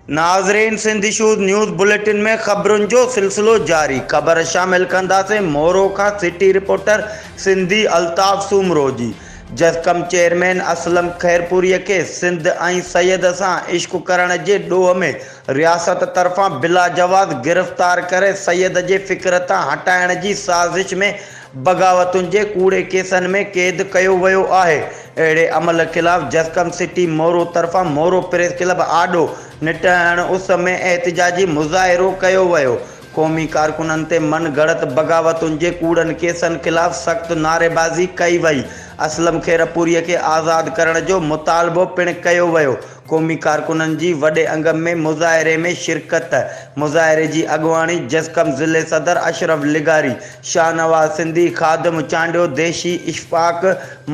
ناظرين Sindh issues news bulletin ۾ خبرن جو سلسلو جاري خبر شامل ڪنداسين مورو کان سٽي رپورٽر سنڌي الطاف سومرو جي جسقم چيئرمين اسلم خيرپوري کي سنڌ ۽ سيد سان عشق ڪرڻ جي ڏوهه ۾ رياست طرفان بلاجواز گرفتار ڪري سيد جي فڪر تان هٽائڻ جي سازش ۾ بغاوتن جي ڪوڙي ڪيسن ۾ قيد ڪيو ويو آهي. اهڙي عمل خلاف جسقم سٽي مورو طرفان مورو پريس ڪلب آڏو نٽهڻ اس ۾ احتجاجي مظاهرو ڪيو ويو. قومي ڪارڪنن تي من گهڙت بغاوتن جي ڪوڙن ڪيسن خلاف سخت نعريبازي ڪئي وئي. اسلم خيرپوري کي آزاد ڪرڻ جو مطالبو پڻ ڪيو ويو. قومي ڪارڪنن جي وڏي انگ ۾ مظاهري ۾ شرڪت، مظاهري جي اڳواڻي جسقم ضلعي صدر اشرف لغاري، شاهنواز سنڌي، خادم چانڊيو، ديشي اشفاق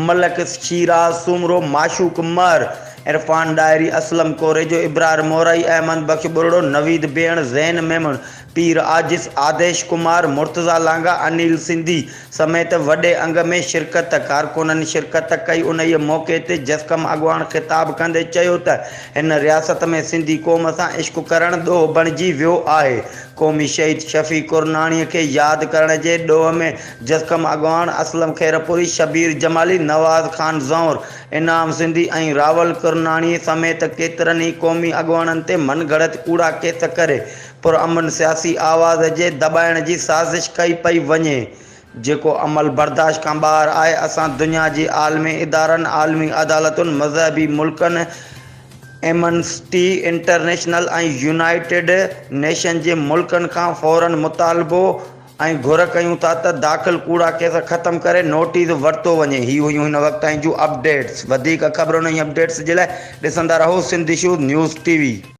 ملڪ، شيراز سومرو، معشوق مهر، عرفان ڏاهري، اسلم ڪوريجو، ابرار مورائي، احمد بخش ٻرڙو، نويد بيڻ، زين ميمڻ، پير عاجز، آديش ڪمار، مرتضيٰ لانگاهه، انيل سنڌي سميت وڏي انگ ۾ شرڪت ڪارڪنن شرڪت ڪئي انهيء موقعي تي جسقم اڳواڻ خطاب ڪندي چيو ته هن رياست ۾ سنڌي قوم سان عشق ڪرڻ ڏوهه بڻجي ويو آهي قومي شهيد شفيع ڪرناڻي کي ياد ڪرڻ جي ڏوهه ۾ جسقم اڳواڻ اسلم خيرپوري، شبير جمالي، نواز خان زئور، انعام سنڌي ۽ راول ڪرناڻي سميت ڪيترن ئي قومي اڳواڻن تي من گهڙت ڪوڙا ڪيس ڪري پرامن سياسي آواز جي دٻائڻ جي سازش ڪئي پئي وڃي جيڪو عمل برداشت کان ٻاهر آهي اسان دنيا جي عالمي ادارن، عالمي عدالتن، مذهبي ملڪن، ايمنسٽي انٽرنيشنل ۽ يونائيٽيڊ نيشن جي ملڪن کان فورن مطالبو ۽ گهر ڪيون ٿا ته داخل ڪوڙا ڪيس ختم ڪري نوٽيس ورتو وڃي هي هيون هن وقت تائين جون اپڊيٽس وڌيڪ خبرن ۽ اپڊيٽس جي لاء ڏسندا رهو Sindh issues news T V.